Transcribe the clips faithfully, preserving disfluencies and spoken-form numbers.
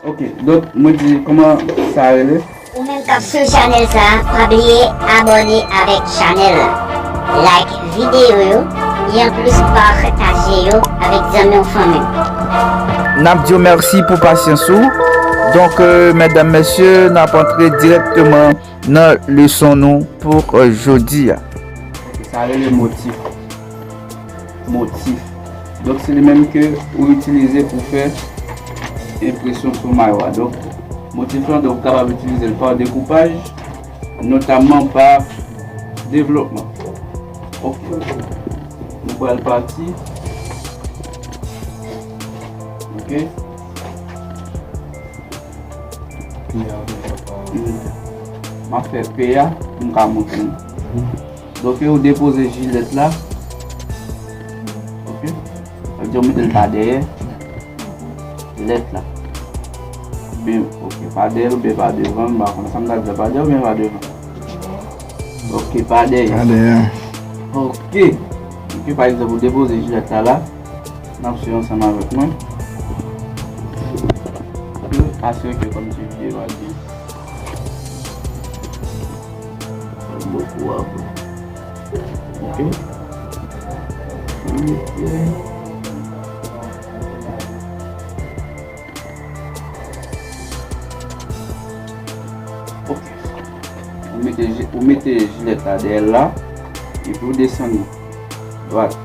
Ok, donk, mwen di, kòman sa rele? Ou menm k ap swiv chanèl sa a, pa bliye abòne avèk chanèl la, like videyo yo, e anplis pataje yo avèk zanmi w, fanmi w. N ap di w mèsi pou pasyans ou. Donk, euh, medam, mesye, n ap antre dirèkteman nan leson nou pou, euh, jodi a. Sa rele motif. Motif. Donk, se li menm ke ou itilize pou fè enpresyon sou mayo a. Donk, motif lan, donk, ou kapab itilize l pa dekoupaj, notamman pa devlopman. Ok. Nou pral pati. Ok. M ap fè P a pou m ka montre nou. Donk, ou depoze jilèt la. Ok. Sa vle di ou mete l pa dèyè lèt la. Oubyen, ok, pa dèyè l oubyen pa devan l, m pa konnen sa m ta di la, pa dèyè oubyen pa devan. Ok, pa dèyè. Pa dèyè. Ok. Ok, pa egzanp, ou depoze jilèt la la. N ap swiv ansanm avèk mwen. Pou asire ke kòmsi videyo a byen. Bokou apre. Ok. Ok. Ok. Ou mete ji-, ou mete jilèt la dèyè l la, epi ou desann li dwat.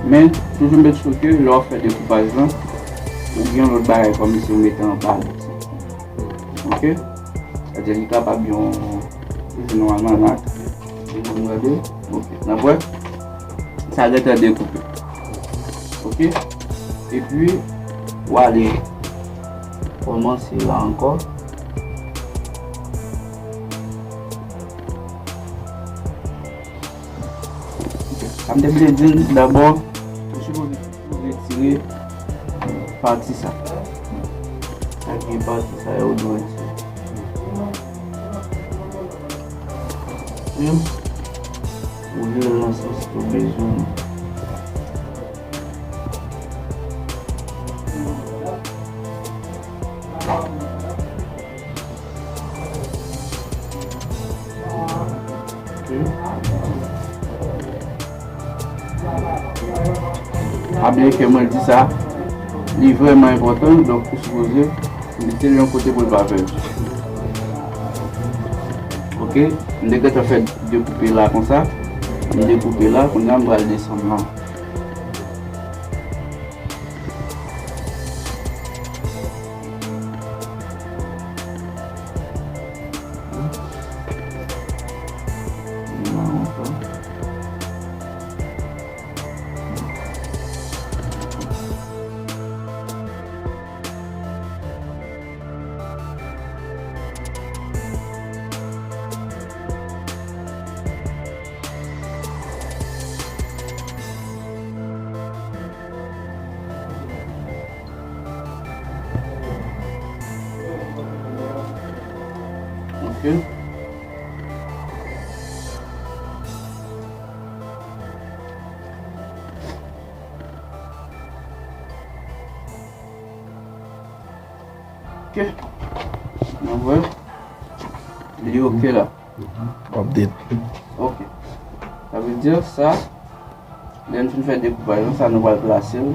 Men, toujou mete sou ke lè w ap fè dekoupaj lan, ou gen yon lòt bagay kòmsi ou mete anba l. Ok? Sa vle di li kapab yon, se yon almanak. Ou konn gade? Ok. N ap wè. Sa gentan dekoupe. Ok? Epi, w ale kòmanse la ankò. Ok. Sa m te vle di n, dabò, ou sipoze retire pati sa. Sa ki gen pati sa yo, ou dwe retire. Wi. Ou vire l nan sans ke w bezwen. Ok. Pa bliye ke mwen di sa, li vrèman enpòtan, donk ou sipoze mete l yon kote pou l pa pèdi. Ok, m te gentan fè dekoupe la konsa, m dekoupe la, kounye a m pral desann la. Ok. Ok. Nou wè. Li ok la. Update. Ok. Sa vle di sa, lè n fin fè dekoupaj lan, sa nou pral plase l.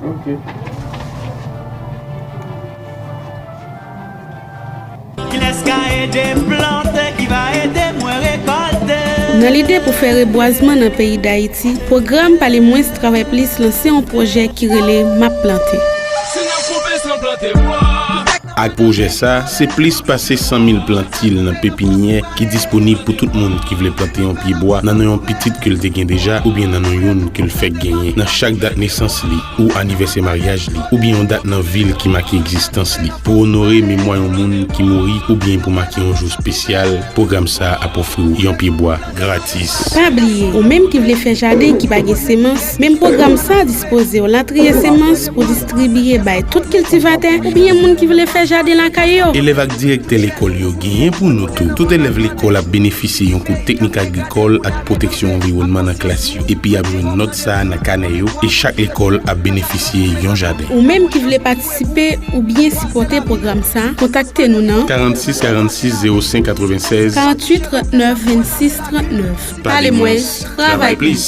Ok. Kilès ka ede m plante, ki va ede mwen rekòlte? Nan lide pou fè rebwazman nan peyi Dayiti, pwogram Pale Mwens Travay Plis lanse yon pwojè ki rele M ap plante. Si n ap koupe san plante bwa. Ak pwojè sa, se plis pase san mil plantil nan pepinyè ki disponib pou tout moun ki vle plante yon pye bwa nan non yon pitit ke l te gen deja oubyen nan non youn ke l fèk genyen nan chak dat nesans li ou anivèsè maryaj li, oubyen yon dat nan vi l ki make egzistans li. Pou onore memwa yon moun ki mouri oubyen pou make yon jou espesyal, pwogram sa a ap ofri w yon pye bwa gratis. Pa bliye, ou menm ki vle fè jaden ki pa gen semans, menm pwogram sa a dispoze w latriye semans pou distribiye bay tout kiltivatè oubyen moun ki vle fè jaden lakay yo. Elèv ak direktè lekòl yo genyen pou nou tou. Tout elèv lekòl ap benefisye yon kou teknik agrikòl ak pwoteksyon anviwònman nan klas yo, epi y ap jwenn nòt sa a nan kanè yo, e chak lekòl ap benefisye yon jaden. Ou menm ki vle patisipe oubyen sipòte pwogram sa a, kontakte nou nan karannsis karannsis zewo senk katrevennsèz, karanntuit trannèf vennsis trannèf. Pale mwens, travay plis.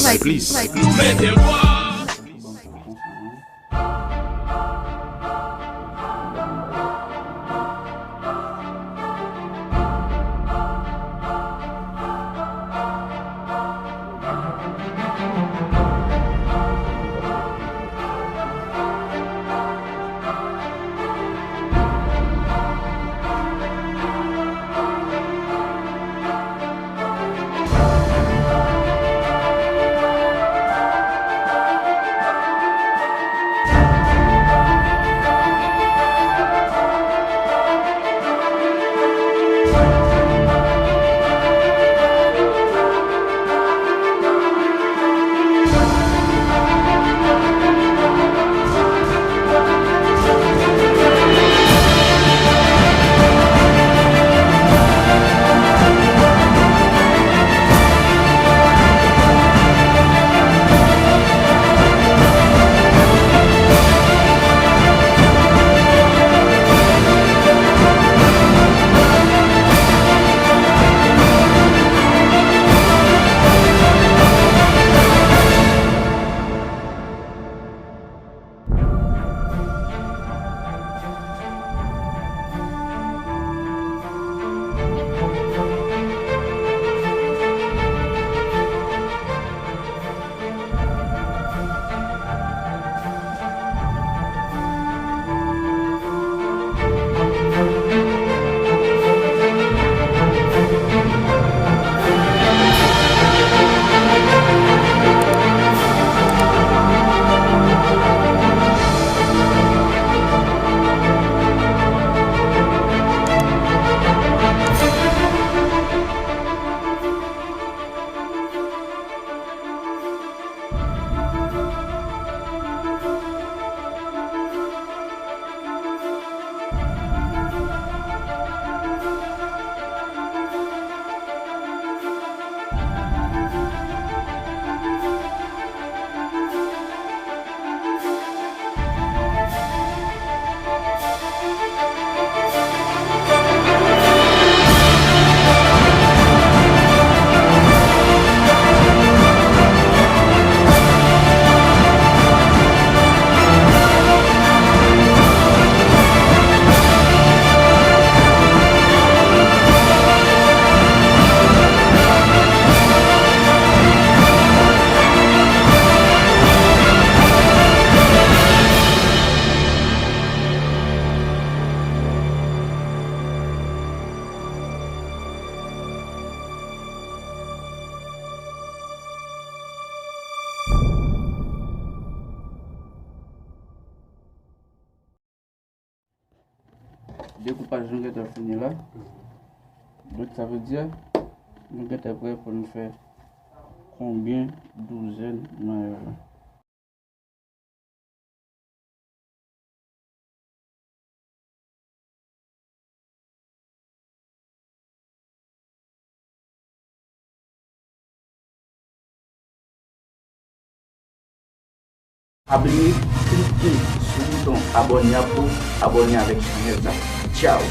Dekoupaj nou gentan fini la. Donk, sa vle di, nou gentan prè pou nou fè konbyen douzèn manyòk la. Pa bliye klike sou bouton abòne an pou abòne avèk chanèl sa. Tchaw!